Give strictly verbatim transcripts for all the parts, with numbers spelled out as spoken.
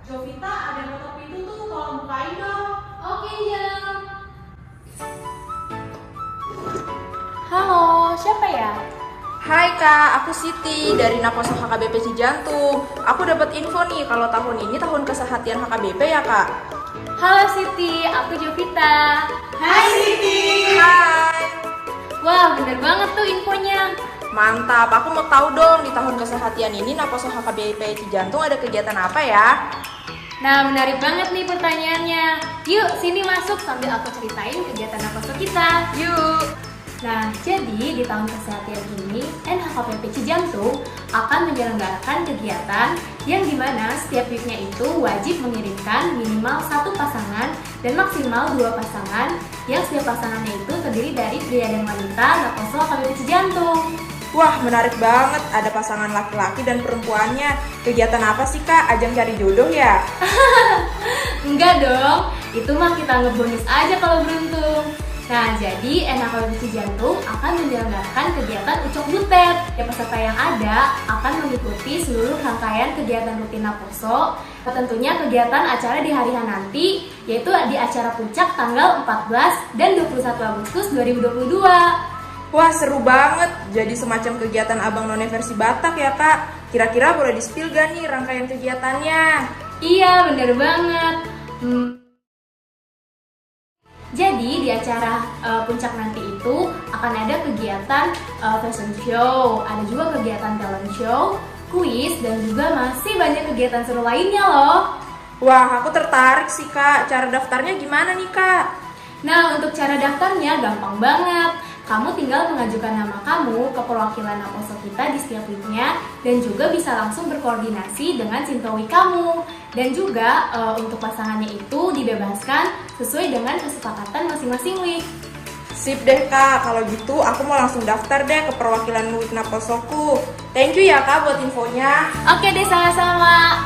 Jovita, ada yang ketok pintu tuh, tolong bukain dong. Oke, Angel. Halo, siapa ya? Hai Kak, aku Siti dari Naposo H K B P Cijantung. Aku dapat info nih kalau tahun ini tahun kesehatian H K B P ya Kak. Halo Siti, aku Jovita. Hai Siti. Hai. Wah, bener banget tuh infonya. Mantap, aku mau tahu dong di tahun kesehatian ini Naposo H K B P Cijantung ada kegiatan apa ya? Nah, menarik banget nih pertanyaannya. Yuk, sini masuk sambil aku ceritain kegiatan Naposo kita. Yuk. Nah, jadi di tahun kesehatian ini, N H K B P Cijantung akan menyelenggarakan kegiatan yang dimana setiap weeknya itu wajib mengirimkan minimal satu pasangan dan maksimal dua pasangan yang setiap pasangannya itu terdiri dari pria dan wanita Naposo H K B P Cijantung. Wah, menarik banget. Ada pasangan laki-laki dan perempuannya. Kegiatan apa sih, Kak? Ajang cari jodoh ya? Enggak dong. Itu mah kita ngebonus aja kalau beruntung. Nah, jadi N H K B P Cijantung akan menyelenggarakan kegiatan Ucok Butet. Ya, peserta yang ada akan mengikuti seluruh rangkaian kegiatan rutin Naposo. Tentunya kegiatan acara di hari H nanti, yaitu di acara puncak tanggal empat belas dan dua puluh satu Agustus dua ribu dua puluh dua. Wah, seru banget. Jadi semacam kegiatan Abang None versi Batak ya, Kak? Kira-kira boleh di-spill gak nih rangkaian kegiatannya? Iya, bener banget. Hmm. Jadi di acara, eh, puncak nanti itu akan ada kegiatan, eh, fashion show, ada juga kegiatan talent show, kuis, dan juga masih banyak kegiatan seru lainnya loh. Wah, aku tertarik sih, Kak. Cara daftarnya gimana nih, Kak? Nah, untuk cara daftarnya gampang banget. Kamu tinggal mengajukan nama kamu ke perwakilan Naposo kita di setiap weeknya dan juga bisa langsung berkoordinasi dengan sintowi kamu. Dan juga, eh, untuk pasangannya itu dibebaskan sesuai dengan kesepakatan masing-masing week. Sip deh, Kak, kalau gitu aku mau langsung daftar deh ke perwakilan week Naposoku. Thank you ya, Kak, buat infonya. Oke deh, sama-sama.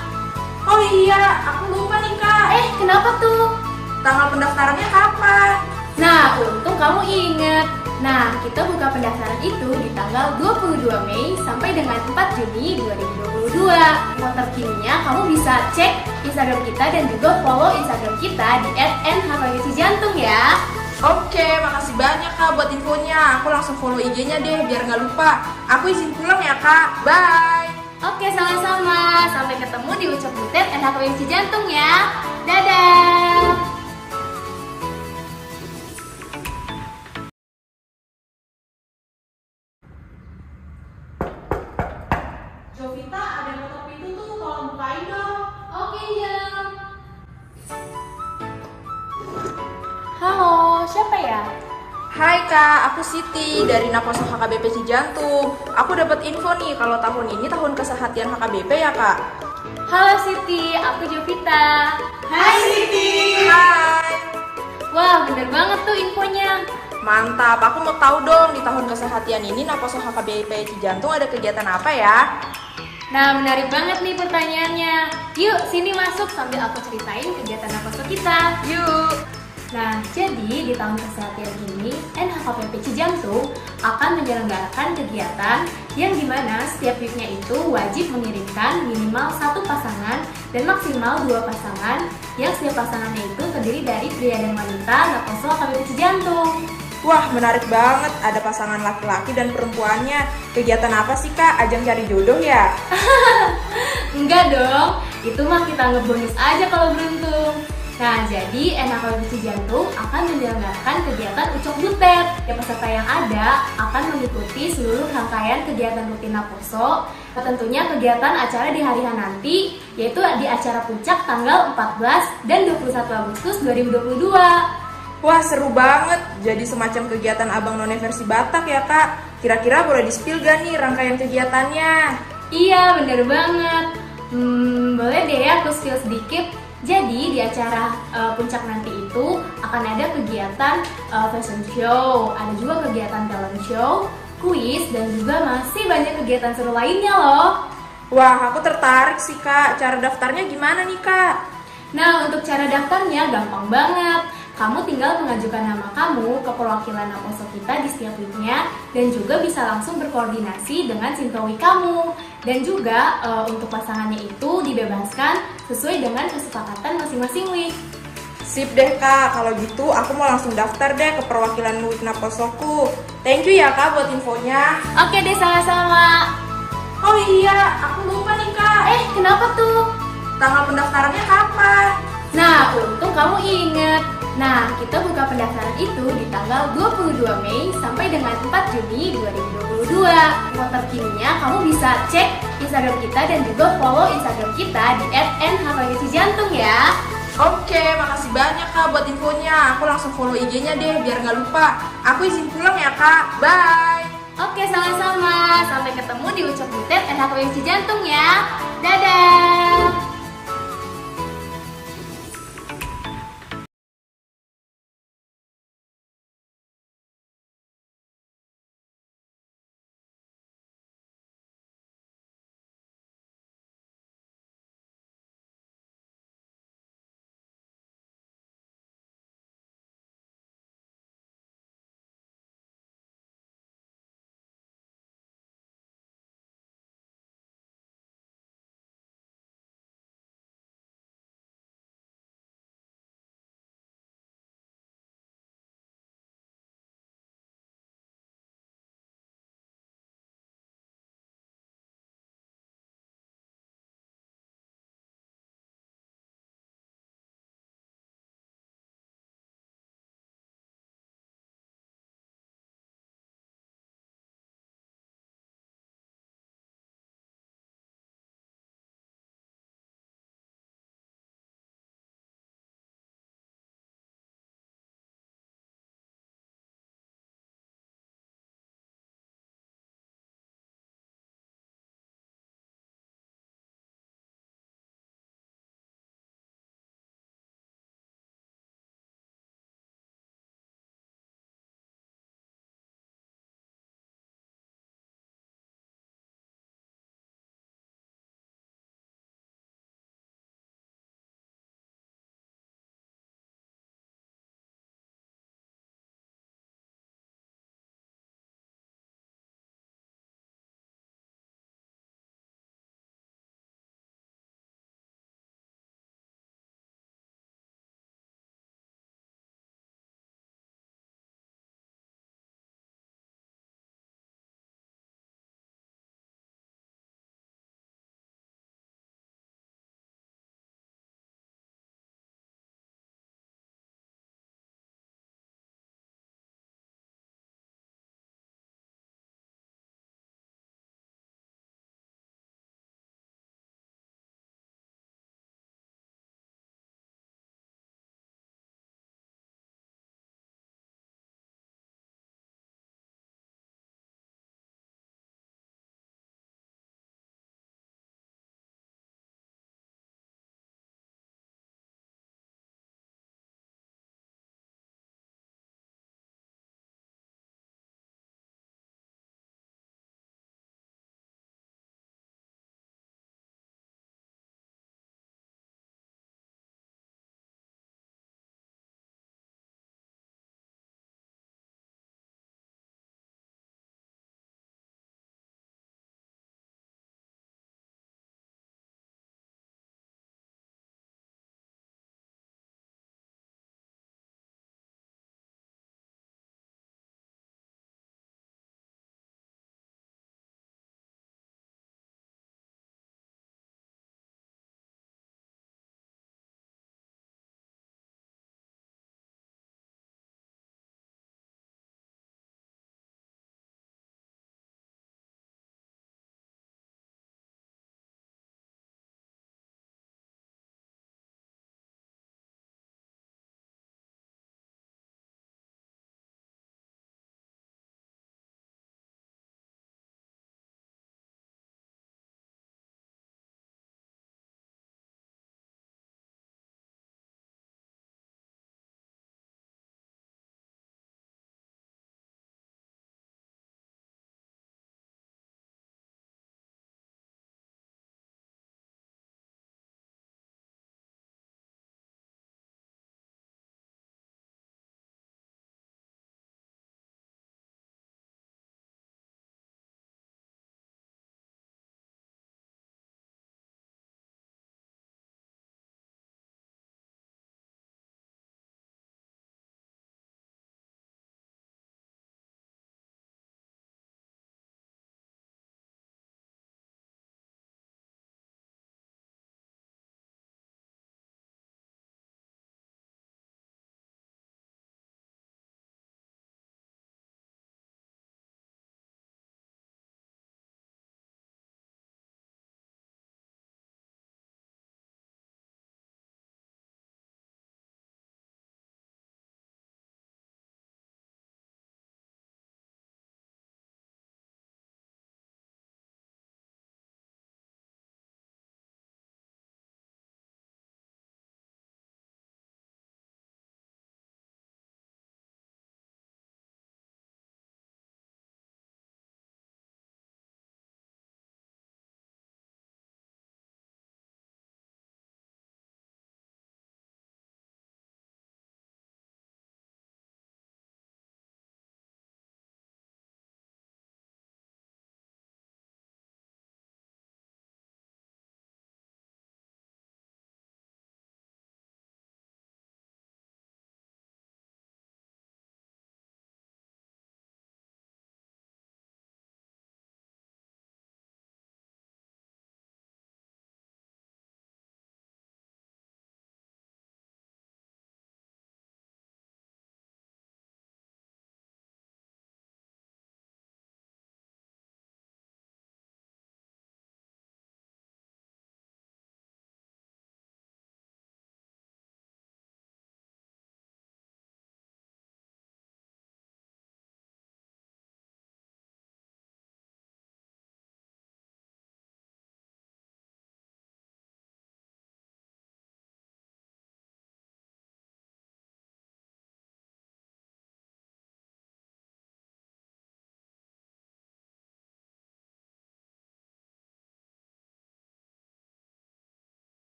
Oh iya, aku lupa nih, Kak. Eh, kenapa tuh? Tanggal pendaftarannya kapan? Nah, untung kamu inget. Nah, kita buka pendaftaran itu di tanggal dua puluh dua Mei sampai dengan empat Juni dua ribu dua puluh dua. Info terkininya kamu bisa cek Instagram kita dan juga follow Instagram kita di at N H K B P Cijantung ya. Oke, makasih banyak, Kak, buat infonya. Aku langsung follow I G-nya deh, biar nggak lupa. Aku izin pulang ya, Kak. Bye. Oke, sama-sama. Sampai ketemu di Ucok Butet N H K B P Cijantung ya. Dadah. Jovita, ada yang ketok pintu tuh, tolong bukain dong. Oke, Angel. Halo, siapa ya? Hai Kak, aku Siti dari Naposo H K B P Cijantung. Aku dapat info nih kalau tahun ini tahun kesehatian H K B P ya, Kak. Halo Siti, aku Jovita. Hai Siti. Hai. Wah, bener banget tuh infonya. Mantap, aku mau tahu dong di tahun kesehatian ini Naposo H K B P Cijantung ada kegiatan apa ya? Nah, menarik banget nih pertanyaannya. Yuk, sini masuk sambil aku ceritain kegiatan Naposo kita. Yuk. Nah, jadi di tahun kesehatian ini, N H K B P Cijantung akan menyelenggarakan kegiatan yang dimana setiap weeknya itu wajib mengirimkan minimal satu pasangan dan maksimal dua pasangan yang setiap pasangannya itu terdiri dari pria dan wanita Naposo H K B P Cijantung. Wah, menarik banget. Ada pasangan laki-laki dan perempuannya. Kegiatan apa sih, Kak? Ajang cari jodoh ya? Enggak dong. Itu mah kita ngebonus aja kalau beruntung. Nah, jadi N H K B P Cijantung akan menyelenggarakan kegiatan Ucok Butet. Ya, peserta yang ada akan mengikuti seluruh rangkaian kegiatan rutin Naposo. Tentunya kegiatan acara di hari H nanti, yaitu di acara puncak tanggal empat belas dan dua puluh satu Agustus dua ribu dua puluh dua. Wah, seru banget. Jadi semacam kegiatan Abang None versi Batak ya, Kak. Kira-kira boleh di-spill gak nih rangkaian kegiatannya? Iya, bener banget. Hmm, boleh deh ya, aku spill sedikit. Jadi di acara, eh, puncak nanti itu akan ada kegiatan, eh, fashion show, ada juga kegiatan talent show, kuis, dan juga masih banyak kegiatan seru lainnya loh. Wah, aku tertarik sih, Kak. Cara daftarnya gimana nih, Kak? Nah, untuk cara daftarnya gampang banget. Kamu tinggal mengajukan nama kamu ke perwakilan Naposo kita di setiap weeknya, dan juga bisa langsung berkoordinasi dengan sintowi kamu. Dan juga, eh, untuk pasangannya itu dibebaskan sesuai dengan kesepakatan masing-masing week. Sip deh, Kak. Kalau gitu, aku mau langsung daftar deh ke perwakilan week Naposoku. Thank you ya, Kak, buat infonya. Oke deh, sama-sama. Oh iya, aku lupa nih, Kak. Eh, kenapa tuh? Tanggal pendaftarannya kapan? Nah, untung kamu inget. Nah, kita buka pendaftaran itu di tanggal dua puluh dua Mei sampai dengan empat Juni dua ribu dua puluh dua. Info terkininya kamu bisa cek Instagram kita dan juga follow Instagram kita di at N H K W Cijantung ya. Oke, makasih banyak, Kak, buat infonya. Aku langsung follow I G-nya deh, biar nggak lupa. Aku izin pulang ya, Kak. Bye. Oke, sama-sama. Sampai ketemu di Ucok Butet N H K W Cijantung ya. Dadah.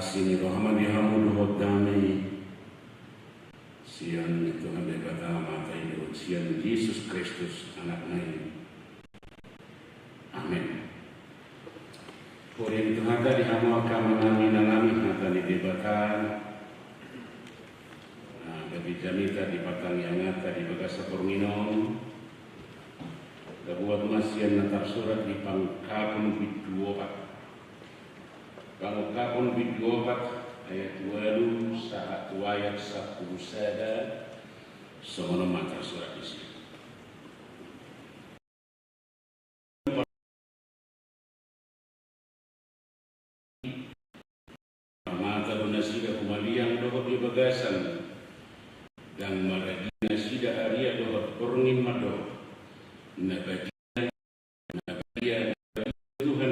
Asi ni roha ma di hamu dohot dame sian Tuhan Debata Amanta i dohot sian Jesus Kristus Anakna i. Amen. Huria ni Tuhanta, di hamu angka amanami, inanami, hata ni Debata na gabe jamita di partangianganta di bagasan borngin on, tabuat ma sian na tarsurat di Pangungkapon bindu opat. Pangungkapon bindu opat, ayat ualu sahat tu ayat sampulu sada, songon on ma tarsurat disi. Mata do nasida humaliang dohot di bagasan, ndang maradi nasida aria dohot borngin mandok, na badia, na badia, na badia Tuhan.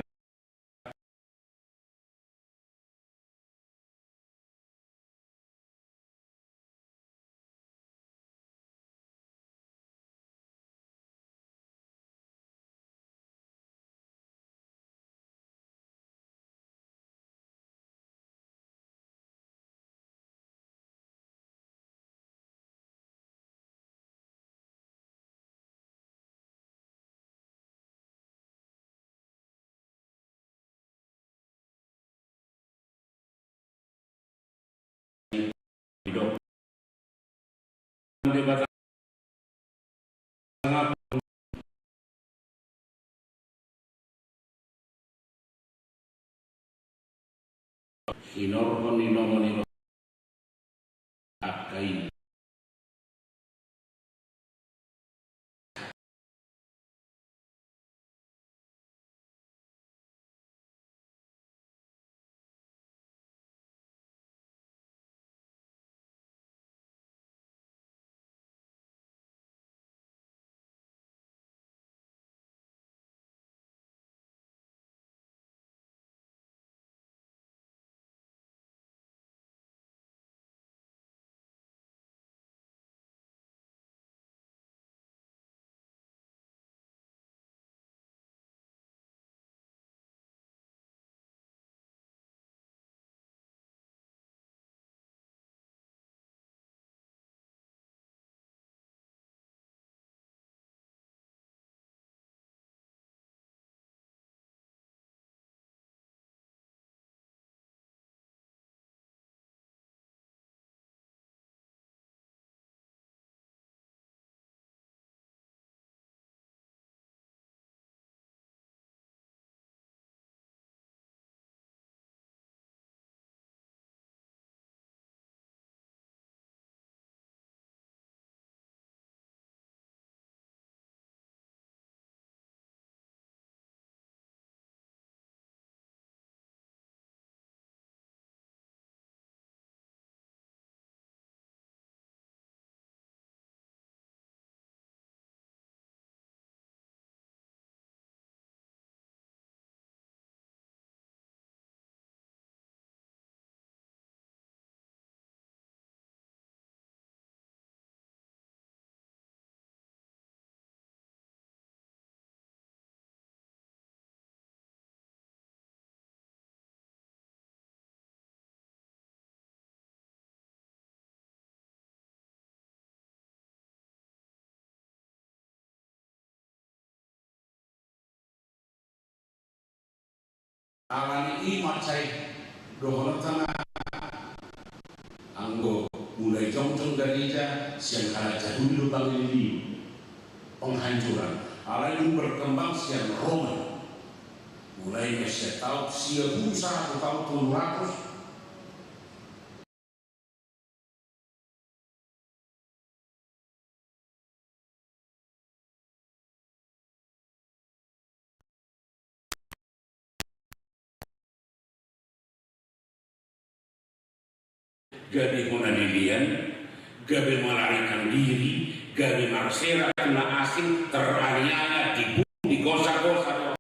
Hinorhon ni lomo ni roha angka i. Alani i mansai dohononta ma, anggo mulai jongjong gareja sian halak Jahudi do pangiluilu, penghancuran. Alai dung berkembang sian Roma, mulai ma sian taon sia pulu sada tu taon tolu ratus. Gabe hona lelean, gabe melarikan diri, gabe marsera tu na asing, teraniaya, dibunuh, digosa-gosa.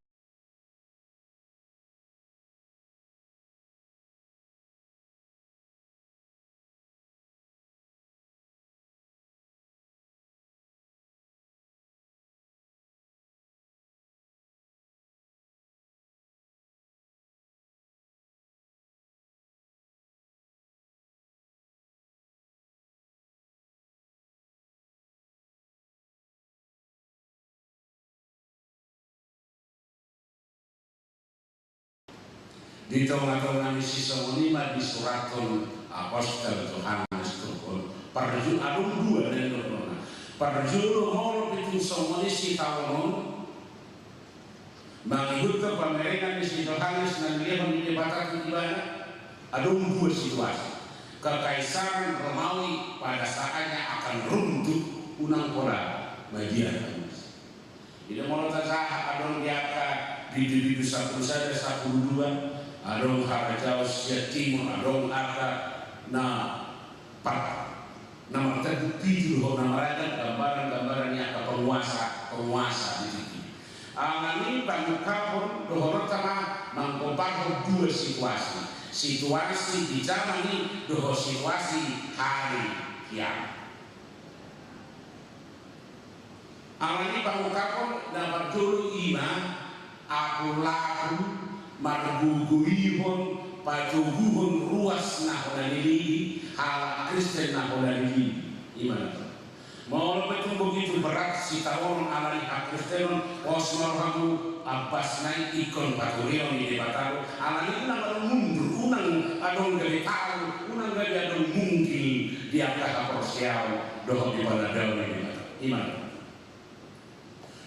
Di tonga-tonga ni sisongon i ma disurathon apostel Johannes turpuk on. Parju-, adong dua na nidokna. Parjolo molo pe tung songon i sitaonon, mangihuthon pamerengan ni si Johannes na nilehon ni Debata tu ibana, adong dua situasi. Kekaisaran Romawi pada saatnya akan runtuh, unang pola mabiar. Jadi molo tajaha adong di angka bindu-bindu sampulu sada, sampulu dua, adong harajaon sian timur, adong angka na pat, na martanduk pitu dohot na maragam gambaran-gambaran ni angka penguasa, penguasa di tingki. Alani pangungkapon dohononta ma manggombarhon dua situasi. Situasi di jaman i dohot situasi hari kiamat. Alani pangungkapon na parjolo i ma, apulakon margogoihon patoguhon ruas na hona nilehon halak Kristen na hona nilehon. I ma na. Molo pe tung begitu berat sitaonon alani hakristenon, pos ma rohamu, ambasna i ingkon patureon ni Debata do. Alani i unang adong mundur, unang adong gabe talu, unang gabe adong munggil di angka haporseaon dohot di panandaon ni Debata. I ma.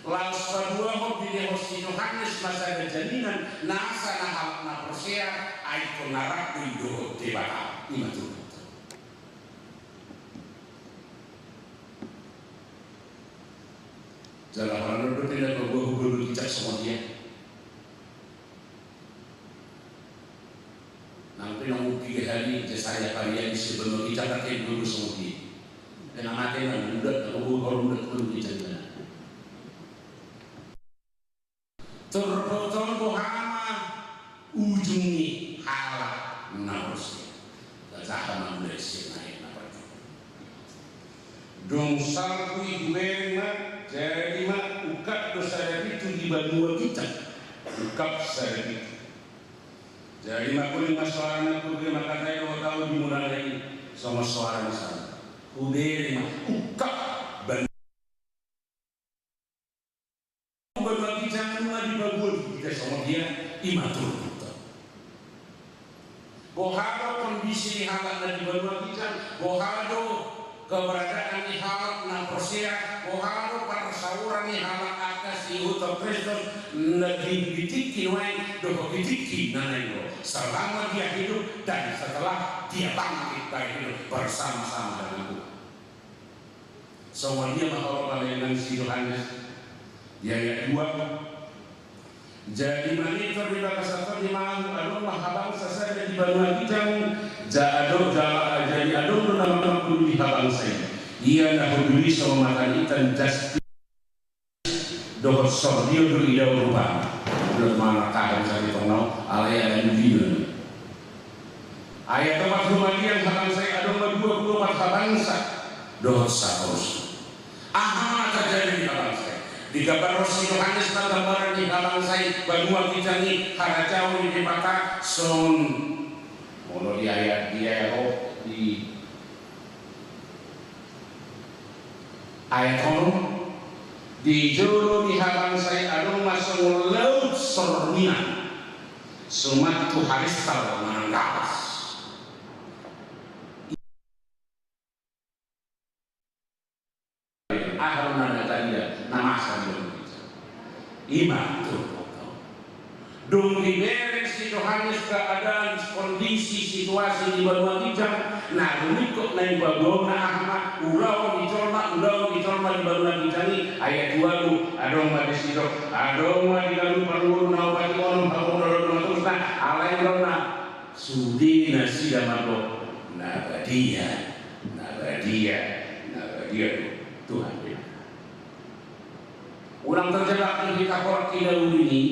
Laos paduahon dilehon si Johannes ma sada jaminan nasa na halak na porsea, ai ingkon na rap do i dohot Debata. I ma tutu. Jala holan on dope na paboa hu banua ginjang songon dia. Nang pe na umpiga hali Jesaya pariadi sian banua ginjang, nang pe hu banua songon dia. Pe na mate na muda, na paboa holan muda tu banua ginjang ibana. Turpuk on boha ma ujung ni halak na porsea? Tajaha ma mulai sian ayat na parjolo. Dung salpu i hubereng ma, jadi ma ungkap do sada pintu di banua ginjang. Ungkap sada pintu. Jadi ma hubereng ma soara na hubereng ma hata i dohot ahu di mulana i, songon soara ni sada. Hubereng ma ungkap banua Banua ginjang nunga dipaboa tu hita songon dia, i ma turpukta. Boha do kondisi ni halak na di banua ginjang, boha do keberadaan ni halak na porsea, boha do parsauran ni halak angka siihuthon Kristus, na di, di tingki nuaeng dohot di tingki na naeng ro, selama dia hidup dan setelah dia bangkit dari hidup bersama-sama dengan Tuhan. Songon dia ma hata pamerengan si Johannes di ayat dua. Jadi manintor di bagasan tondi ma ahu, adong ma habangsa sada di banua ginjang, ja adong, ja, jadi adong do na mangkunduli habangsa i. Ia na huduli songon mata ni intan jaspi dohot sordion do idaon rupana. Dohot manang tahan sari tongnau alai ada nudina. Ayat opat, humaliang habangsa i adong ma dua pulu opat habangsa dohot saporus. Aha ma na terjadi di habangsa i? Digambarhon si Johannes ma gambaran ni habangsa i, banua ginjang i, harajaon ni Debata, songon molo di ayat, di ayat, di ayat onom, di jolo ni habangsa i adong ma songon laut sormian, sumat tu haristal manang gapas. Aha do na taida na masa di banua ginjang? I ma turpukta. Dung dibereng si Johannes keadaan, kondisi, situasi di banua ginjang, na rumingkot na dipaboaonna aha ma, ulaon ni jolma, ulaon ni jolma di banua ginjang i, ayat dua tu, adong ma disi do, adong ma di ganup parngoluon na opat i onom, haporseaon na torus na, alai do na sude nasida mandok na badia, na badia, na badia do Tuhan. Unang terjebak di hita horas di ulaon ni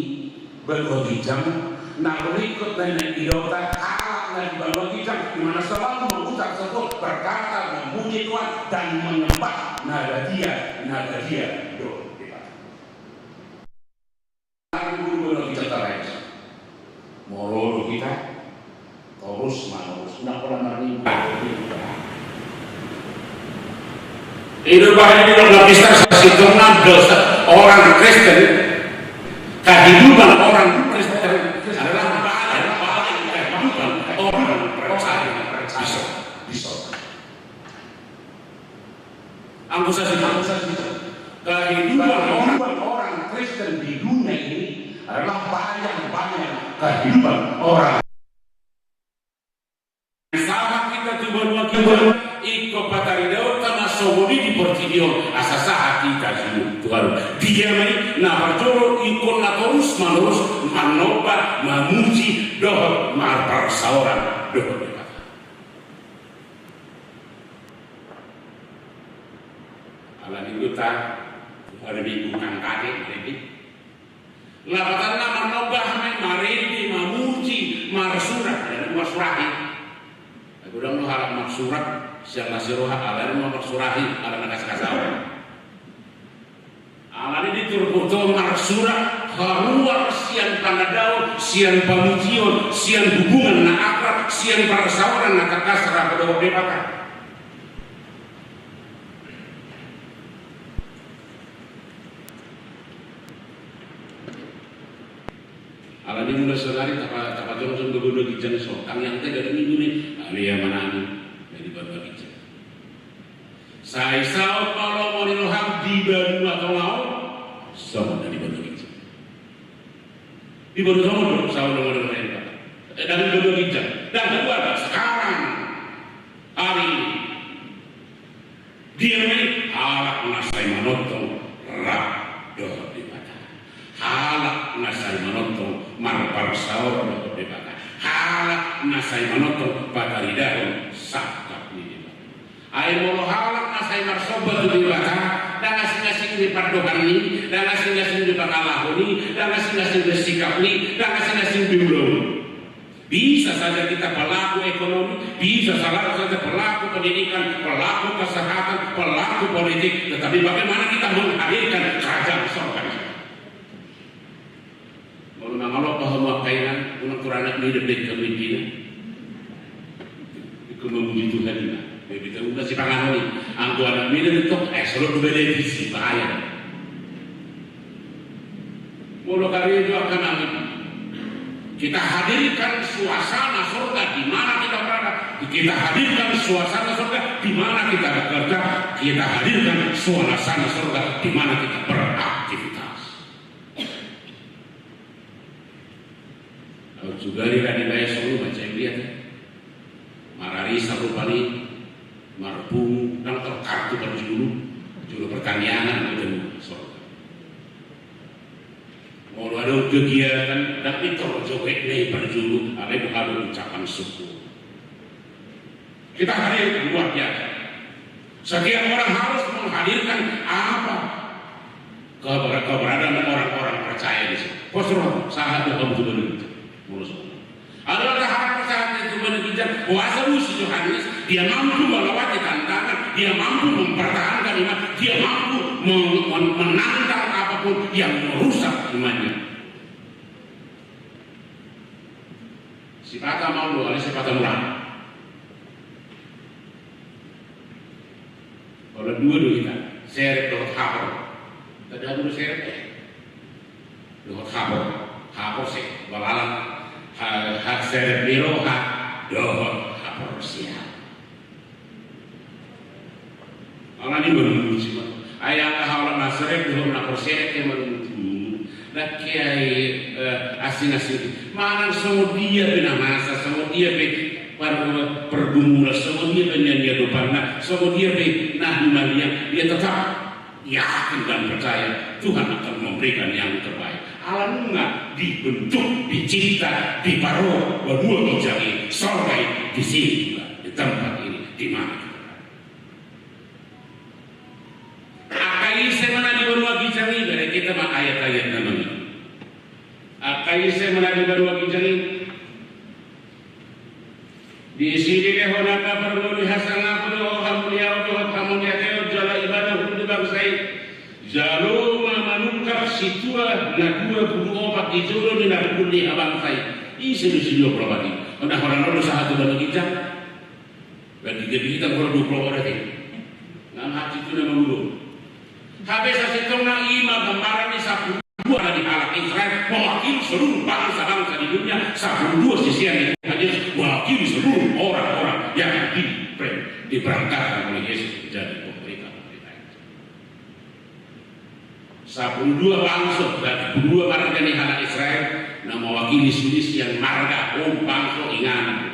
banua ginjang, na rumingkot na naeng idaonta halak na di banua ginjang, di mana selalu mengucap syukur, berkata, memuji Tuhan dan menyembah, na badia, na badia do Debata. Molo do hita torus manorus, unang pola marminggu. Itu bahaya di dalam Kristen, sesungguhnya dosa orang Kristen, kehidupan orang Kristen adalah bahaya. Kehidupan orang Kristen di dunia ini adalah bayang-bayang kehidupan orang. Sahat hita tu banua ginjang, ingkon pataridaonta ma songon i di portibi on, asa sahat hita tu Tuhan. Dia ma i na parjolo ingkon na torus manorus manomba, mamuji dohot marparsaoran dohot Debata. Alani i do ta, hari Minggu tangkate, hari Minggu. Lapatanna manomba ma i, marende, mamuji, marsurak, dan marsurahi. Godang do halak marsurak sian las ni roha, alani ma marsurahi, alana kasakasaan. Alani di turpukta on marsurak haruar sian panandaon, sian pamujion, sian hubungan na akrab, sian parsaoran na tangkas rap dohot Debata. Alani muna sonari tapa, tapajongjong do banua ginjang i, so tangiang hita di ari Minggu i, ale Amanami na di banua ginjang. Sai saut ma lomo ni roham di banua tonga on songon na di banua ginjang. Di banua tonga on do saut lomo ni roham. Eh, di banua ginjang. Dan kedua, sekarang, hari ini. Dia ma i halak na sai manongtong rap dohot Debata. Halak na sai manongtong marparsaoran dohot Debata. Halak na sai manongtong pataridahon sangkap ni Debata. Ai molo halak na sai marsomba tu Debata, ndang asing-asing be pandohan i, ndang asing-asing be pangalaho i, ndang asing-asing be sikap i, ndang asing-asing be ulaon i. Bisa saja kita pelaku ekonomi, bisa saja pelaku pendidikan, pelaku kesehatan, pelaku politik, tetapi bagaimana kita menghadirkan kerajaan sorga ini? Molo mangalompa hamu angka inang, unang tor anak mida pe hamu intina. Ingkon mamuji Tuhan i ma. Be beta unang sipanganon i. Anggo anak mida pe tong, eh, solo tu beda di si bahaya. Molo karejo angka nami, kita hadirkan suasana sorga di mana kita berada. Kita hadirkan suasana sorga di mana kita bekerja. Kita hadirkan suasana sorga di mana kita beraktivitas. Au juga di tadi bae solo baca yang dia. Marari sarupani, marpungu, ndang tor kartu parjolo, jolo partangiangan, udah sorga. Molo adong kegiatan, ndang pintor joget na i parjolo, alai boha do ucapan syukur. Kita hadir luar biasa. Setiap orang harus menghadirkan apa? Keber-, keberadaan orang-orang percaya di situ. Pos roha, sahat do hamu tu banua ginjang. Molo songon i. Adong do halak na sahat tu banua ginjang, boasa do si Yohanes, dia mampu melewati tantangan, dia mampu mempertahankan iman, dia mampu men-, men-, menantang apapun yang merusak imannya. Sipata maol do, alai sipata murah. Olo dua do hita, serep dohot hapor. Tanda do serep, eh. Dohot hapor, hapor se, balalan, ha-, ha-, serep ni roha, dohot hapor siap. Alani mamuji ma. Ai angka halak na serep dohot na porsea, ke mamuji. Ndang ke ai, eh, asing-asing. Manang songon dia pe na masa, songon dia pe par-, pergumulan, songon dia pe na niadopanna, songon dia pe na humaliang, dia tetap yakin dan percaya Tuhan akan memberikan yang terbaik. Ala nunga dibentuk, dicipta, diparroha banua ginjang i, sorga i, di sini juga, di tempat ini, di mana kita berada. Angka ise ma na di banua ginjang i, bereng hita ma ayat-ayat na mangihut. Angka ise ma na di banua ginjang i. Disi dilehononna parngoluon ni hasangapon dohot hamuliaon dohot hamuliateon jala ibana hundul bangsa i. Jalo ma manungkap sintua na dua pulu opat di jolo ni na hundul ni habangsa i. Ise do si dua pulu opat i? Unda holan on do sahat tu banua ginjang. Berarti dia bilang kalau dua puluh orang tadi. Nang hati itu nama guru. Hape sasintongna i ma gambaran ni sampulu dua na di halak Israel, mewakili seluruh bangsa-bangsa di dunia, sampulu dua sisean ni Tuhan Yesus, mewakili seluruh orang-orang yang di-, diberangkatkan oleh Yesus menjadi pemberitaan pemberitaan. Sampulu dua bangso, sampulu dua marga ni halak Israel, na mawakili sude sian marga, hom, bangso, inganan.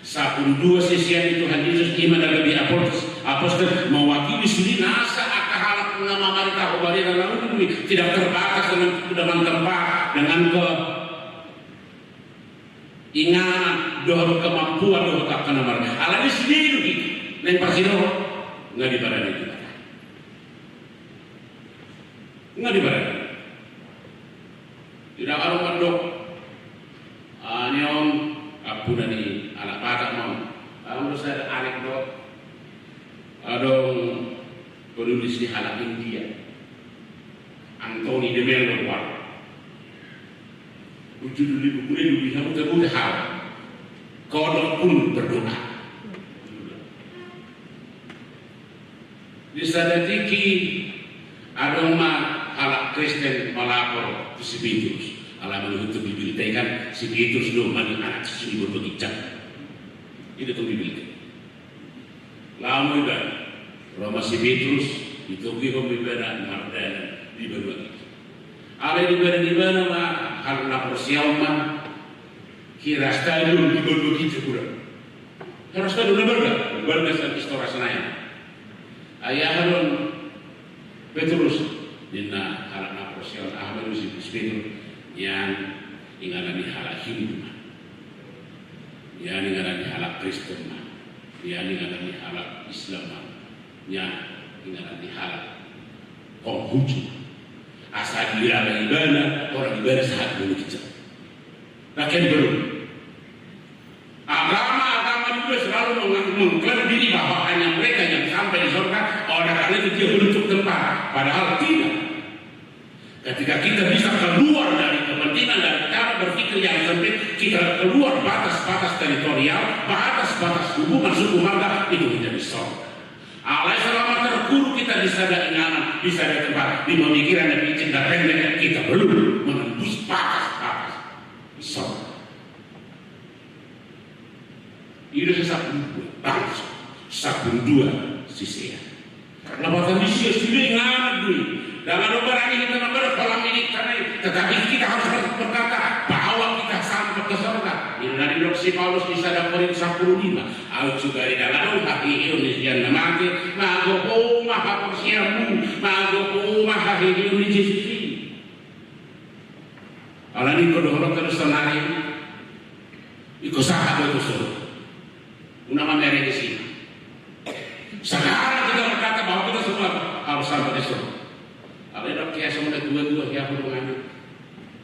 Sampulu dua sisean ni Tuhan Jesus, ima na gabe apostel, apostel, mawakili sude nasa angka halak na mamaritahon barita na uli, tidak terbatas dengan, dengan tempat, dengan ke inganan dohot kemampuan dohot angka na marga. Alani sude do hita naeng parsidohot, nga dibarani Debata. Nga dibarani. Tidak adong mandok, ah, ni on, ampuna ni anak Batak on. Adong do sada anekdot. Adong penulis ni halak India, Anthony de Mello, wah. Judul ni bukuna i, Duli Hamuta-muta Hawa. Kodok pun berdoa. Di sada tingki adong ma halak Kristen malapor tu si Petrus. Alai manurut tu Bibelta i kan si Petrus do manang anak susu ni boru ginjang. I do tu Bibelta i. Laho ma ibana, ro ma si Petrus, ditogihon ma ibana mardalan di banua ginjang. Alai dibahen ibana ma halak na porsea on ma hira stadion di banua ginjang, hira stadion na balga, balga sian Istora Senayan. Ai aha do on Petrus, ninna halak na porsea on, aha ma i si Petrus? Nian inganan ni halak Hindu ma. Nian inganan ni halak Kristen ma. Nian inganan ni halak Islam ma. Nian inganan ni halak Konghucu ma. Asa diala ibana, orang ibana sahat banua ginjang. Rakyat baru. Agama-agama juga selalu meng-, mengklaim diri bahwa hanya mereka yang sampai di surga, oleh karena itu dia bentuk tempat. Padahal tidak. Ketika kita bisa keluar dari kepentingan dan cara berpikir yang sempit, kita keluar batas-batas teritorial, batas-batas hubungan suku marga, itu menjadi surga. Alai selama terkurung kita di sada inganan, di sada tempat, di pemikiran yang licin dan pendek, kita belum menembus batas-batas surga. I do sampulu dua bangso, sampulu dua sisean. Lapatan ni sisean sude inganan do i. Ndang adong barani hita na berpalang ini karena, tetapi kita harus berkata bahwa kita sampai ke surga. Ini na didok si Paulus di sada Korintus sampulu lima. Aut sugari ndang adong haheheon ni sian na mate, mago ho ma haporseaonmu, mago ho ma haheheon ni Jesus i. Alani ingkon dohononta do sonari, ingkon sahat do tu surga. Unang mamereng isi. Sekarang kita berkata bahwa kita semua harus sampai di surga. Alai ndang hea songon na tua-tua, hea ho dongan i.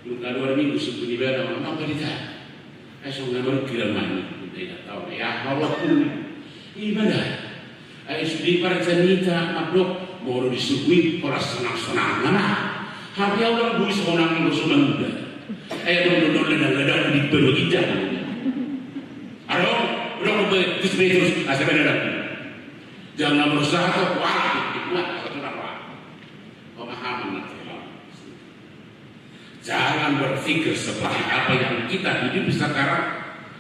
Dung kaluar minggu suku ni bana, Amang Pandita. Ai songon na marungkil ma i, inda i na tau, ya, halo pun. Ibadah. Ai sude parjanjita mandok, molo di suku i holan sonang-sonang ma. Hape au ndang boi sonang minggu so manunda. Ai adong do ladang-ladang di banua ginjang. Adong, adong do Petrus, asa beda adong. Jangan berusaha kau kuat, kuat, asa tu nama. Pemahaman nanti. Jangan berpikir seperti apa yang kita hidupi sekarang.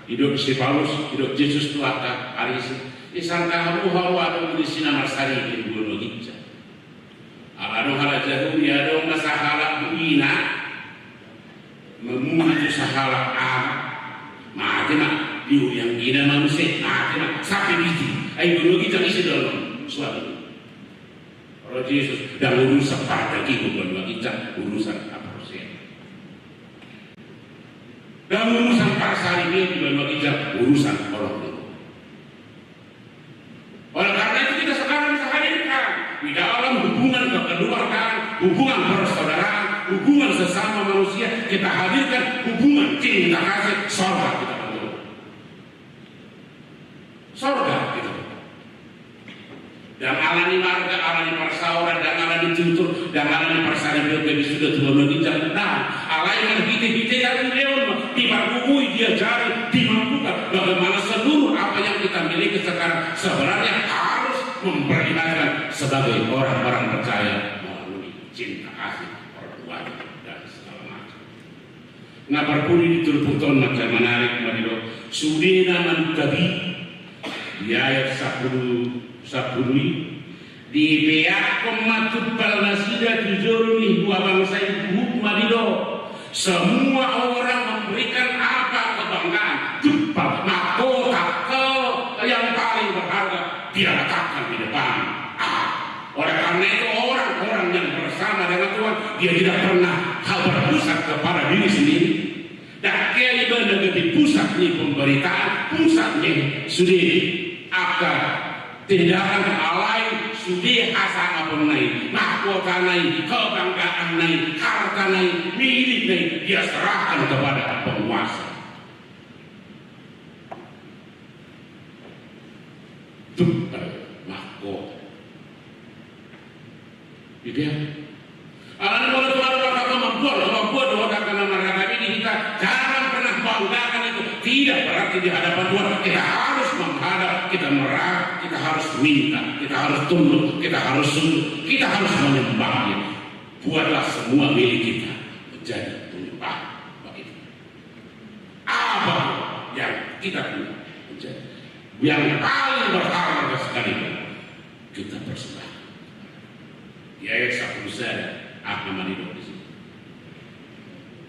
Didok si Paulus, didok Jesus tu angka Parisi. Disangka hamu hamu adong di si na marsaripir di banua ginjang. Ala adong halak Jahudi, adong ma sahalak buina mamuli tu sahalak anak. Mate ma, diuli anggina ma muse, mate ma, sampe piti. Ai banua ginjang ise do on, suami. Ro Jesus, ndang urusan pardagingon banua ginjang, urusan haporseaon. Ndang urusan parsaripeon di banua ginjang, urusan holong ni Tuhan. Oleh karena itu kita sekarang bisa hadirkan di dalam hubungan kekeluargaan, hubungan persaudaraan, hubungan sesama manusia, kita hadirkan hubungan cinta kasih sorga kita bangun. Sorga kita. Ndang alani marga, alani parsaoran, ndang alani tutur, ndang alani parsaripeon gabe suda tu banua ginjang, ndang. Alai marhite-hite hadileon ma, dipargogoi, diajari, dimampukan bagaimana seluruh apa yang kita miliki sekarang sebenarnya harus memperlihatkan sebagai orang-orang percaya melalui cinta kasih, perbuatan, dan segala macam. Na parpudi di turpukta on, mansai manarik ma didok, sude na manungkapi di ayat sampulu, sampulu i, Dipeakkon ma tumpal nasida tu jolo ni dua bangsa i, huhut ma didok: Semua orang memberikan apa kebanggaan. Tumpal, mahkota, ke-, yang paling berharga, dia letakkan di depan. Ah, oleh karena itu, orang-orang yang bersama dengan Tuhan, dia tidak pernah ha-, berpusat kepada diri sendiri. Dang hea ibana gabe pusat ni pemberitaan, pusat ni sude angka tindakan, alai sude hasangaponna i, mahkotana i, kebanggaanna i, hartana i, milikna i, dia serahkan kepada penguasa. Tumpal, mahkota. Gitu ya. Alani molo tung adong angka kemampuan, kemampuan dohot angka na marhata i di hita, jangan pernah banggakan itu. Tidak berarti di hadapan Tuhan kita harus menghadap, kita merah, kita harus minta, kita harus tunduk, kita harus sujud, kita harus menyembah Dia. Buatlah semua milik kita menjadi penyembah bagi Dia. Apa yang kita punya menjadi yang paling berharga sekali, kita persembahkan. Di ayat sapuluh sada, aha ma didok di situ?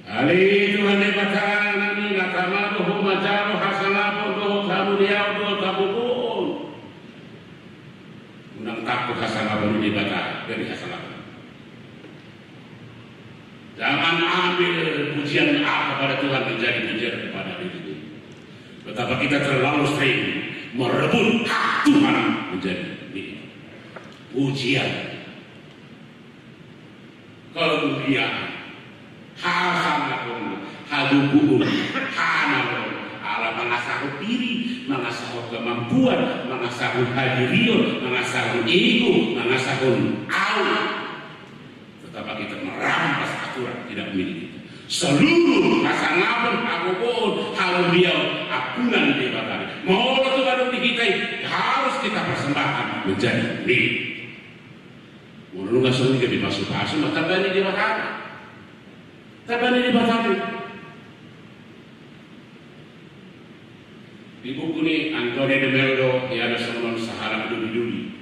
Ale Tuhan Debata nami, na tama do Ho manjalo hasangapon dohot hamuliaon dohot hagogoon. Unang takut hasangapon ni Debata, beri hasangapon. Jangan ambil pujian kepada Tuhan menjadi pujian kepada diri. Betapa kita terlalu sering merebut hak Tuhan menjadi milik. Pujian, kemuliaan, hasangapon, hagogoon, hanaholon, ala mangasahon diri, mangasahon kemampuan, mangasahon hadirion, mangasahon ego, mangasahon au. Betapa kita merampas aturan tidak milik kita. Seluruh hasangapon, hagogoon, hamuliaon, ampunan Debata. Molo tung adong di hita i, harus kita persembahkan menjadi milik. Molo nunga songon i gabe pasupasu ma tamba ni Debata. Tamba ni Debata. Di buku ni Anthony de Mello, ia na songon sahalak doli-doli.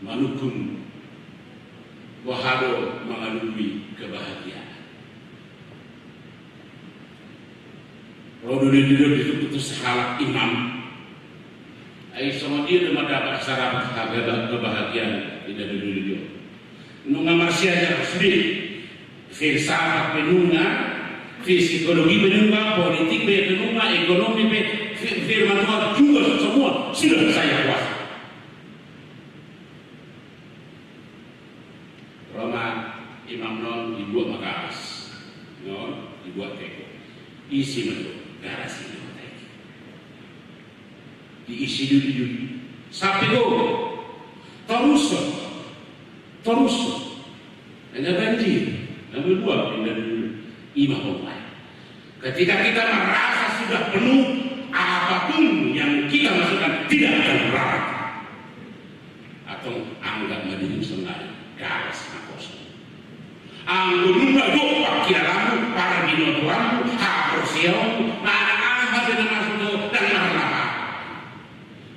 Manungkun boha do mangalului kebahagiaan. Ro do didok tu sahalak imam. Ai songon dia do ma dapot sarapat hagaba kebahagiaan di doli-doli on. Nunga marsiajar sude. Filsafat pe nunga, psikologi pe nunga, politik pe nunga, ekonomi pe, fir-, firman Tuhan juga semua sudah saya kuasai. Ro ma imam on, dibuat ma garas. On, dibuat teko. Isi ma do garas i. Diisi doli-doli. Sampe gogo. Torushon. Torushon. Hanya banjir. Nang dua pindah doli-doli. Ima pokokna. Ketika kita merasa sudah penuh, apapun yang kita masukkan tidak akan berarti. Atong anggap ma dirimu sonari garas na kosong. Anggo nunga gok pangkilalanmu, parbinotoanmu, haporseaonmu, manang aha pe na masuk tu, ndang marlapatan.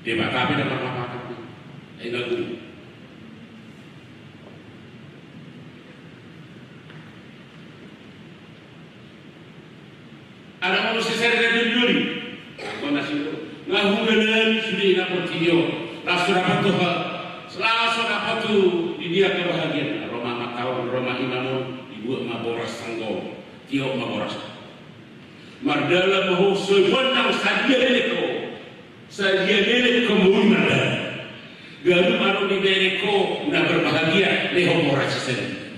Debata pe ndang marlapatan. Ai na gok. Adong muse sada na doli-doli. Anggo na sido. Nga huda nai sude na portibi on. Laos so dapot tu ha-, laos so dapot tu di dia kebahagiaan. Ro ma amanta on, ro ma imam on, dibuat ma boras sanggol. Tiop ma boras. Mardalan ma ho, so i gondang sadia leleng ho. Sadia leleng ho molo mardalan. Ganup adong dibereng ho na berbahagia, lehon boras i sadia.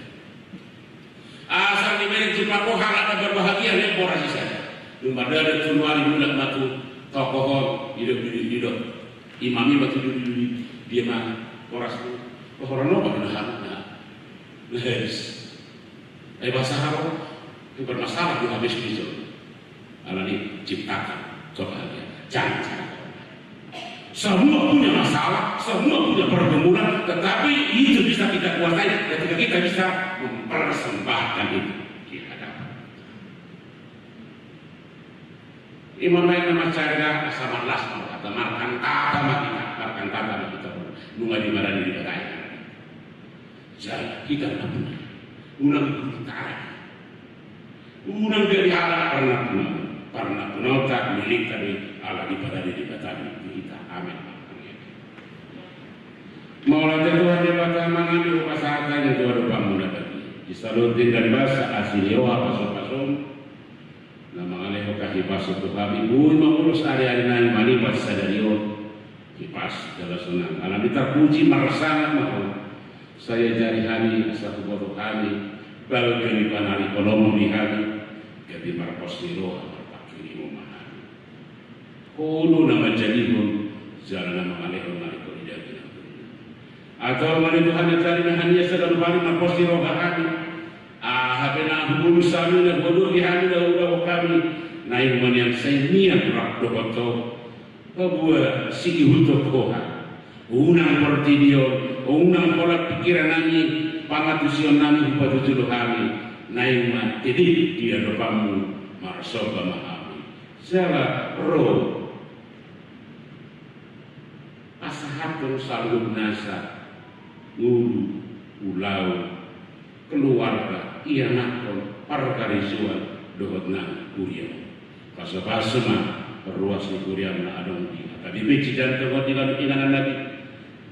Asa dibereng tu pakoha na berbahagia, lehon boras i sadia. Dung mardalan tolu ari mulak ma tu toko on, didok, didok, didok. Imam i ma tu doli-doli, dia ma boras tu. Boras on ma na, na, na habis. Ai bahasa haro, bermasalah tu habis bisa. Alani ciptakan kebahagiaan. Jangan, jangan. Semua punya masalah, semua punya pergumulan, tetapi itu bisa kita kuasai ketika kita bisa mempersembahkan itu di hadapan. Ima naeng na mansai asa marlas ma hata, markantata ma hita, markantata ma hita. Nunga diparade Debata i. Jala hita na puna. Unang hita. Unang jadi halak parnapuna. Parnapunaonta milikta do i ala diparade Debata do i tu hita. Amen. Mauliate Tuhan Debata, manang di hupasahat hami tu adopanMu na badia. Di saluhut denggan basa, asi ni roha, pasupasu na mangalehon hahipason tu hami, boi mangurus ari-ari nami, malipat sadari on. Hipas jala sonang. Alani i tarpuji, marsangap ma Ho. Sai ajari hami asa huboto hami balga ni panarihononMu di hami, gabe marpos ni roha, marpanghirimon ma hami. Ho do na manjadihon jala na mangalehon na ringkot di daging nang tondi nami. Antong ma ale Tuhan, ajari ma hami asa ganup ari marpos ni roha hami. Aha pe na hubolus hami, na huadop hami, na huulahon hami, naeng ma nian sai mian rap dohot Ho. Paboa siihuthon Ho hami. Unang portibi on, unang holan pingkiran nami, pangantusion nami hupatuju do hami, naeng ma tedek di adopanMu, marsomba ma hami. Jala ro pasahathon saluhut nasa, ngolu, ulaon, keluarga, ianakhon, parkarejoan, dohot nang huriaM. Pasupasu ma ruas ni huriaM na adong di H K B P Cijantung on di ganup inganan nami.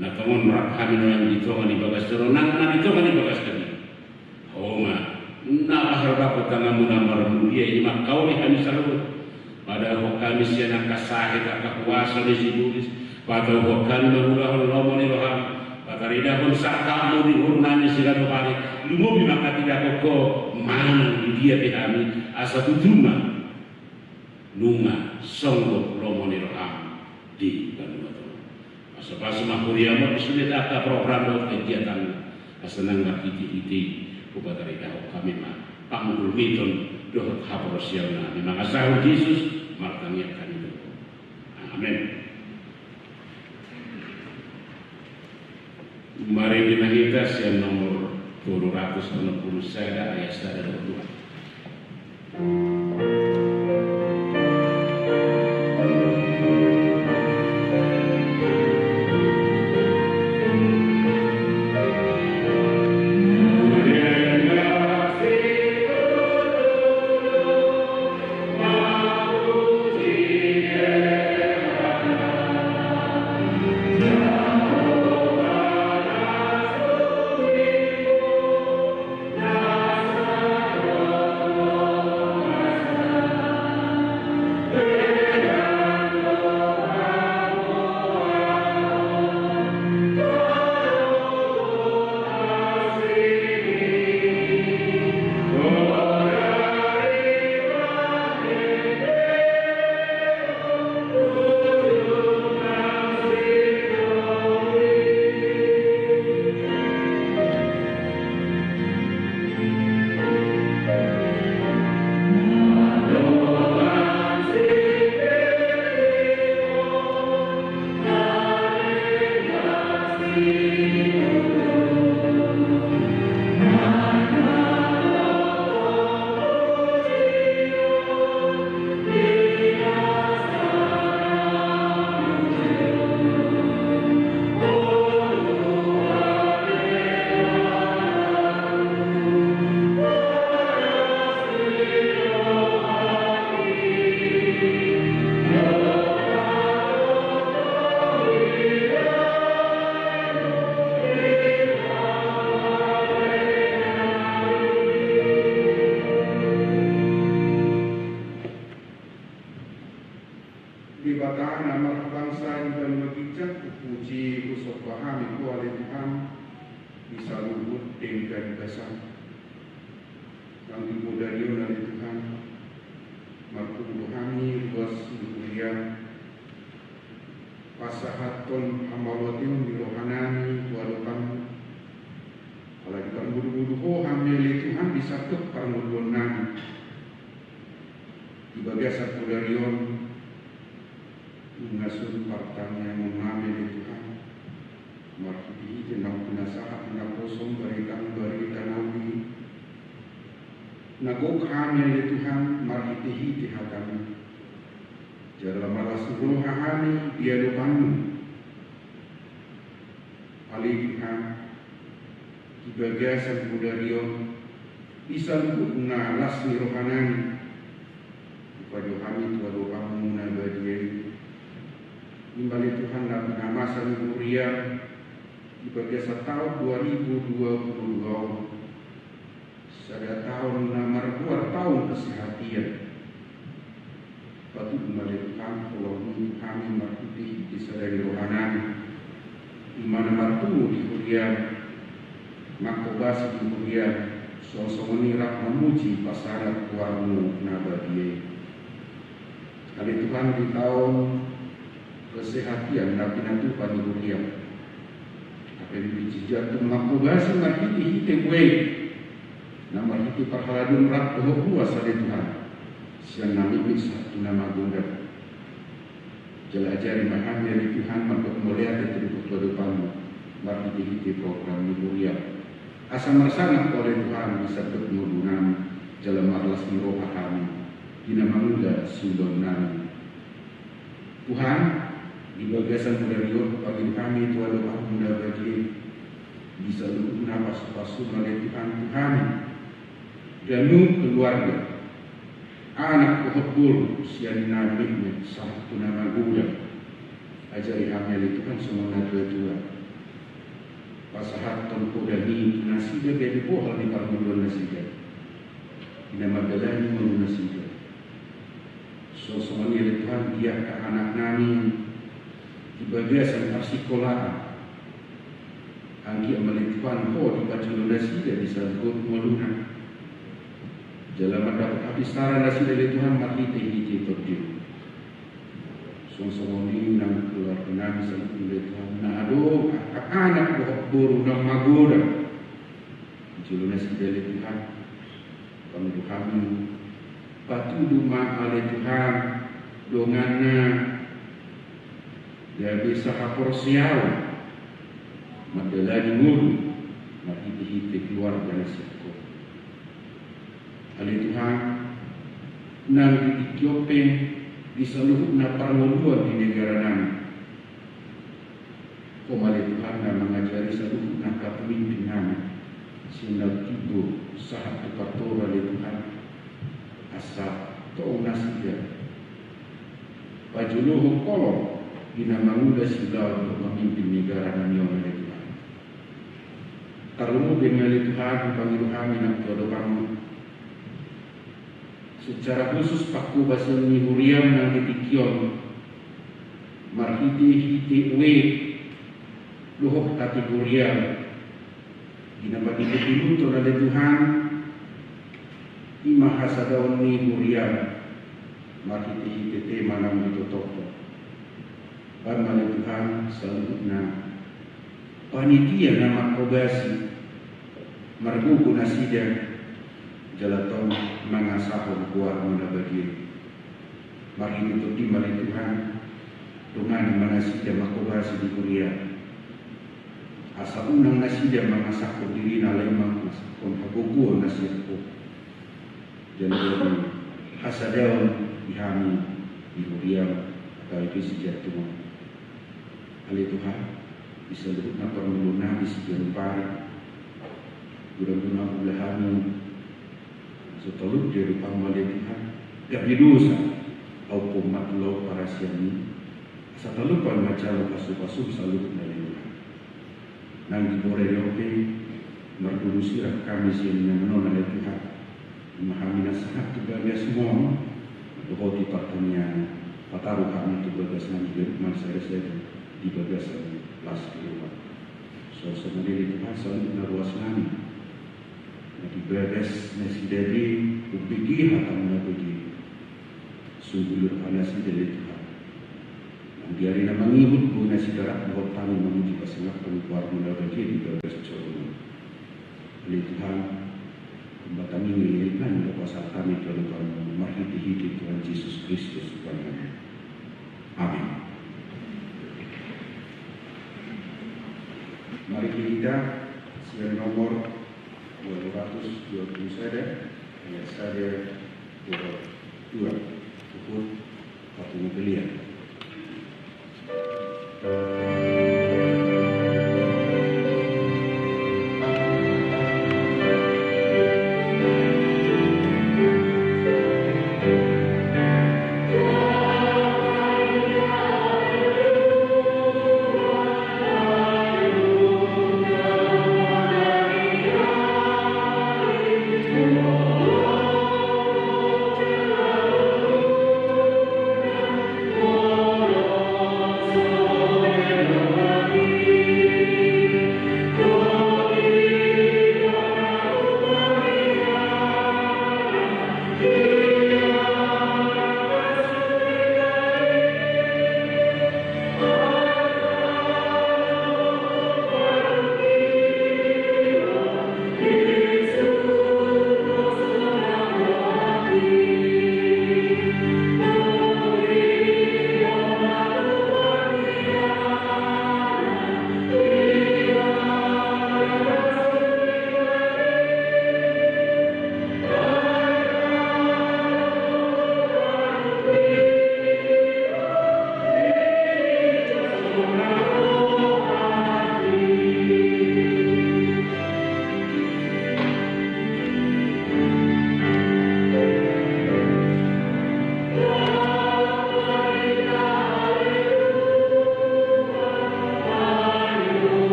Na tongon rap hami nuaeng di tonga ni bagas joro nang na di tonga ni bagas hami. Ho ma na paharbahon tanganMu na marmulia i mangkaoli hami saluhut. Patauhon hami sian angka sahit, angka huaso ni sibolis. Patauhon hami mangulahon lomo ni rohaM. Pataridahon sangkapMu di ngolu nami siganup ari. Lumobi manghatindangkon Ho manang di dia pe hami, asa tutu ma nunga songgop lomo ni rohaM di banua tonga on. Pasupasu ma huriaM on di sude angka program dohot kegiatan, asa nang marhitehite i hupataridahon hami ma panggulmiton dohot haporseaon nami. Mangasahon Jesus, martangiang hami tu Ho. Amen. Marende ma hita sian nomor tolu ratus onom pulu sada, ayat sada dohot dua. Debata na marbangsa di banua ginjang, hupuji, husomba hami Ho ale Tuhan, di saluhut denggan basaM. Nang di bodari on ale Tuhan, marhumul hami ruas ni huriaM, pasahathon hamauliateon ni roha nami tu adopanMu. Ala diparmudu-mudu Ho hami ale Tuhan di sandok parngoluon nami. Di bagasan bodari on, nunga sun partangiangon nami ale Tuhan, marhite-hite naung pinasahat ni naposoM, baritaM, barita na uli. Na gok hami ale Tuhan marhite-hite hataMi. Jala marlas ni roha hami di adopanMu. Bagasan bodari on, di saluhutna las ni rohanami, hupajo hami tu adopanmu na badia i. I ma ale Tuhan na pinamasa ni huriam di bagasan taon dua ribu dua puluh dua on, sada taon na margoar taon kesehatian. Patudu ma ale Tuhan holongmi tu hami marhitehite sada ni rohanami, i ma na marpungu di huriam, manghobasi di huriam, songon-songon i rap mamuji pasangat goarmu na badia i. Ale Tuhan, di taon kesehatian na pinatupa ni huriam, hape di jijat tu manghobasi marhitehite buei, na marhite parhalado rap dohot ruas ale Tuhan, sian na mitmit sahat tu na magodang. Jala ajari ma hami ale Tuhan mandok mauliate tu adopanmu marhitehite program ni huriam, asa marsangap ale Tuhan di sandok ngolunami, jala marlas ni roha hami di na mangula siulaonnami. Tuhan, di bagasan bodari on, hupangido hami tu adopanmu na badia i, di saluhutna pasu-pasum ale Tuhan tu hami ganup keluarga, anak dohot boru, sian na mitmit sahat tu na magodang. Ajari hami ale Tuhan songon natua-tua, pasahathon podami tu nasida gabe bohal ni parngoluonnasida, di na mandalani ngolunasida. Songon-songon i ale Tuhan di angka anaknami di bagasan parsikolaan, anggiat ma ale Tuhan ho dipajolo nasida di sandok ngoluna, jala mandapot hapistaran nasida ale Tuhan marhitehite tondim. Songon-songon i nang keluarganami saluhutna ale Tuhan, na adong angka anak dohot boru na magodang, jolo nasida ale Tuhan. Pangido hami, patudu ma ale Tuhan donganna gabe sahaporseaon mandalani ngolu marhitehite keluarga na singkop. Ale Tuhan, nang di tingki on pe di saluhutna parngoluon di negaranami, ho ma ale Tuhan na mangajari saluhutna angka pemimpinnami, sian na timbo sahat tu partoru ale Tuhan, asa tong nasida pajolohon holong di na mangula siulaon dohot mamimpin negaranami on ale Tuhan. Tarlumobi ma ale Tuhan, pangido hami nang tu adopanmu secara khusus panghobasan ni huriam nang di tingki on, marhitehite ue dohot kategorial, di na mangihuthon ale Tuhan, i ma hasadaon ni huriam marhitehite tema naung ditotophon. Bahen ma ale Tuhan saluhutna panitia na manghobasi, margogo nasida, jala tong mangasahon goarmu na badia. Marhite tondim ale Tuhan, dongani ma nasida manghobasi di huria, asa unang nasida mangasahon dirina alai mangasahon hagogoon na sian ho. Jala gabe hasadaon di hami di huriam, apalagi sian Tuhan. Ale Tuhan, di saluhutna parngoluonnami siganup ari, godang do na hula hami so talup di adopanmu ale Tuhan, gabe dosa ahu pommat laho parasianmi, asa talup hami manjalo pasu-pasum saluhutna ale Tuhan. Nang di bore on pe marguru sirang hami sian inganan on ale Tuhan. I ma hami na sahat tu bagasmon, dohot di partangiangan, pataru hami tu bagasnami ganup marsada-sada di bagasan las ni roha. Songon i ale Tuhan saluhutna ruasnami na di bagas nasida be umbege hatamu na badia. Sungkuli roha nasida ale Tuhan. Nang di ari na mangihut boi nasida rap dohot hami mamuji pasangaphon goarmu na badia di bagas joro on. Ale Tuhan, Ambatanami, nang hupasahat hami tu adopanmu marhitehite Tuhan Jesus Kristus Tuhannami. Amin. Marende hita sian nomor dua ratus dua puluh sada, ayat sada dohot dua. Huhut papungu pelean.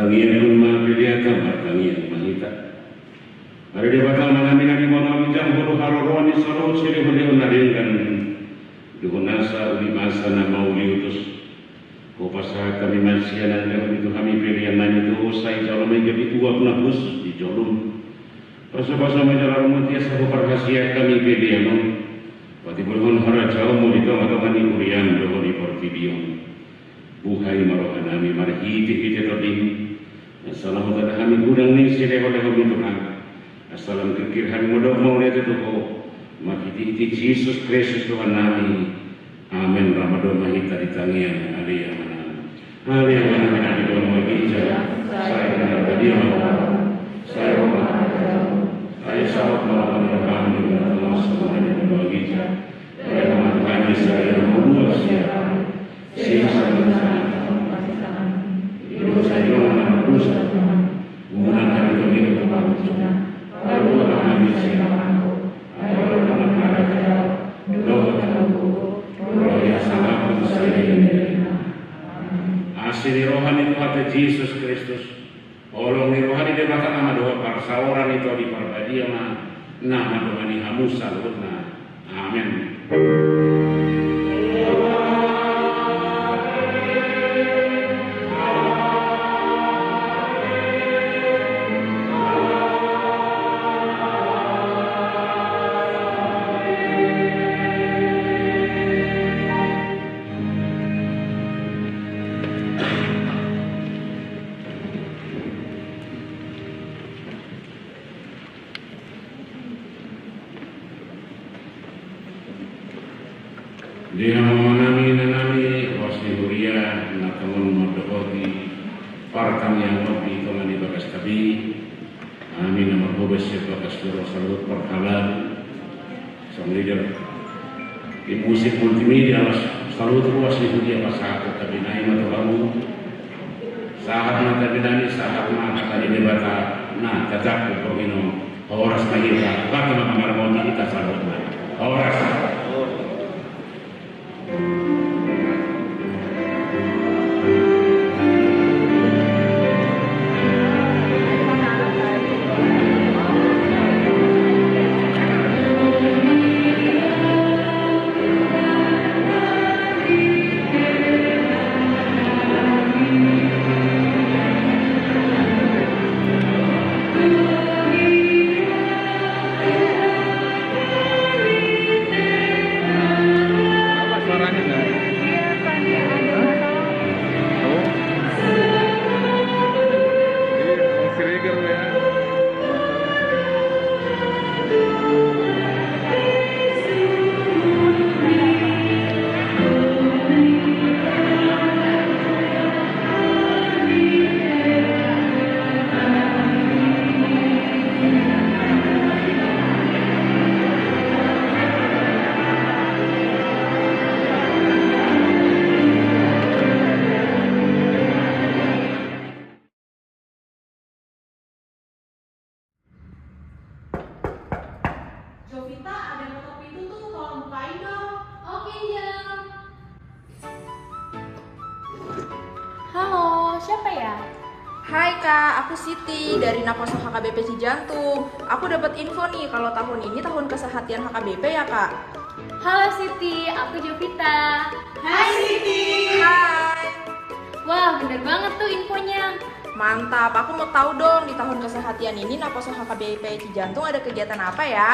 Tangiangkon ma pelean, martangiang ma hita. Ale Debata Amanami na di banua ginjang, Ho do haroroan ni saluhut silehonlehon na denggan dohot nasa uli, nasa na mauliutus. Hupasahat hami ma sian na nilehonMi tu hami pelean nami tu Ho, sai jalo ma i gabe uap na hushus di jolom. Pasupasu ma jala ro ma i asa huparhaseang hami pelean on, patimbulhon harajaonMu di tongatonga ni huriaM dohot di portibi on. Buhai ma rohanami marhitehite TondiM, asa lam tanda hami godang ni silehonlehonMi, Tuhan. Asa lam kirkir hami mandok mauliate tu Ho, marhitehite Jesus Kristus Tuhannami. Amen. Rap mandok ma hita di tangiang Ale Amanami. Ale Amanami na di banua ginjang, sai pinarbadia ma goarMu, sai ro ma harajaonMu, sai saut ma rohaM di banua tonga on songon na di banua ginjang. Bahen ma tu hami sadari on hangoluan siapari. Sesa ma hami dosa ni roha na mardosa tu hami, unang hami togihon tu pangunjunan, palua ma hami sian pangago, ai Ho do na mangharajaon, dohot hagogoon, dohot hasangapon saleleng ni lelengna. Amen. Asi ni roha ni Tuhanta Jesus Kristus, holong ni roha ni Debata Ama dohot parsaoran ni Tondi Parbadia ma na mandongani hamu saluhutna. Amen. Di hamu amanami, inanami, ruas ni huria na tongon mandohoti partangiangan on di tonga ni bagas tabi, hami na marhobas sian bagas joro saluhut parhalado, sound leader, tim musik multimedia, laos saluhut ruas ni huria pasahathon tabi nami ma tu hamu. Sahat ma tabi nami, sahat ma hata ni Debata na tajangkon borngin on. Horas ma hita, Tuhanta ma mangaramoti hita saluhutna. Horas. Apa suaranya nggak? Iya, Pak, ada masalah. Oh. Iya, Siregar ya. Jovita, ada yang ketok pintu tuh, tolong bukain dong. Oke, Jang. Halo, siapa ya? Hai Kak, aku Siti dari Naposo H K B P Cijantung. Aku dapat info nih kalau tahun ini tahun kesehatian H K B P ya Kak. Halo Siti, aku Jovita. Hai Siti. Hai. Wah, bener banget tuh infonya. Mantap, aku mau tahu dong, di tahun kesehatian ini Naposo H K B P Cijantung ada kegiatan apa ya?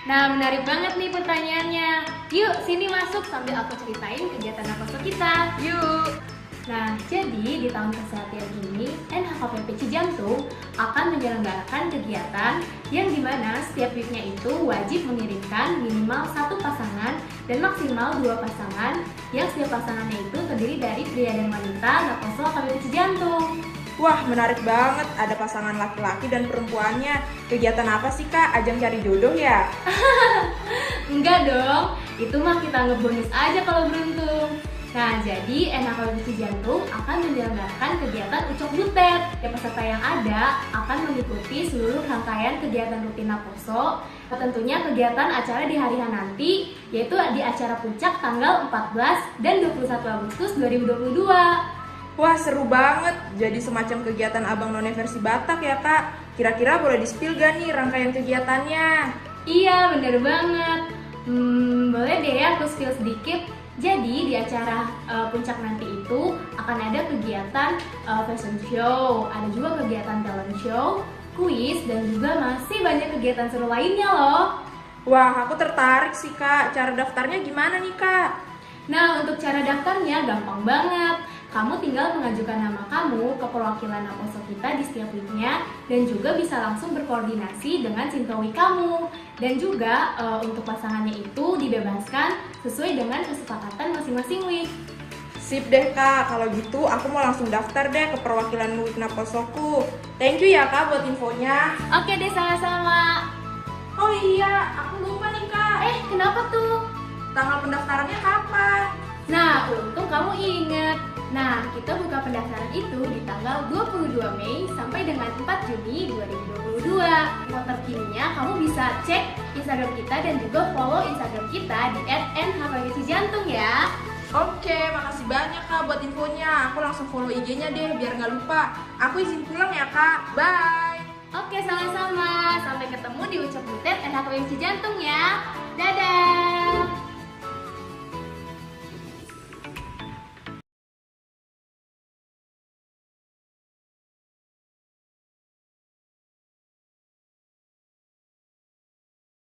Nah, menarik banget nih pertanyaannya. Yuk, sini masuk sambil aku ceritain kegiatan Naposo kita. Yuk. Nah, jadi di tahun kesehatian ini, N H K P P Cijantung akan menyelenggarakan kegiatan yang dimana setiap weeknya itu wajib mengirimkan minimal satu pasangan dan maksimal dua pasangan, yang setiap pasangannya itu terdiri dari pria dan wanita Naposo H K B P Cijantung. Wah, menarik banget, ada pasangan laki-laki dan perempuannya. Kegiatan apa sih, Kak? Ajang cari jodoh ya? Enggak dong, itu mah kita anggap bonus aja kalau beruntung. Nah, jadi N H K B P Cijantung akan menyelenggarakan kegiatan Ucok Butet. Ya, peserta yang ada akan mengikuti seluruh rangkaian kegiatan rutin Naposo. Tentunya kegiatan acara di hari H nanti, yaitu di acara puncak tanggal empat belas dan dua puluh satu Agustus dua ribu dua puluh dua. Wah, seru banget. Jadi semacam kegiatan Abang None versi Batak ya, Kak? Kira-kira boleh di-spill gak nih rangkaian kegiatannya? Iya, bener banget. Hmm, boleh deh ya aku spill sedikit. Jadi di acara eh, puncak nanti itu akan ada kegiatan eh, fashion show, ada juga kegiatan talent show, kuis, dan juga masih banyak kegiatan seru lainnya loh. Wah, aku tertarik sih, Kak. Cara daftarnya gimana nih, Kak? Nah, untuk cara daftarnya gampang banget. Kamu tinggal mengajukan nama kamu ke perwakilan Naposo kita di setiap weeknya dan juga bisa langsung berkoordinasi dengan sintowi kamu. Dan juga eh, untuk pasangannya itu dibebaskan sesuai dengan kesepakatan masing-masing week. Sip deh, Kak, kalau gitu aku mau langsung daftar deh ke perwakilan week Naposoku. Thank you ya, Kak, buat infonya. Oke deh, sama-sama. Oh iya, aku lupa nih, Kak. Eh, kenapa tuh? Tanggal pendaftarannya kapan? Nah, untung kamu inget. Nah, kita buka pendaftaran itu di tanggal dua puluh dua Mei sampai dengan empat Juni dua ribu dua puluh dua. Info terkininya kamu bisa cek Instagram kita dan juga follow Instagram kita di at N H P W Cijantung ya. Oke, makasih banyak, Kak, buat infonya. Aku langsung follow I G-nya deh, biar nggak lupa. Aku izin pulang ya, Kak. Bye. Oke, sama-sama. Sampai ketemu di Ucok Butet N H P W Cijantung ya. Dadah.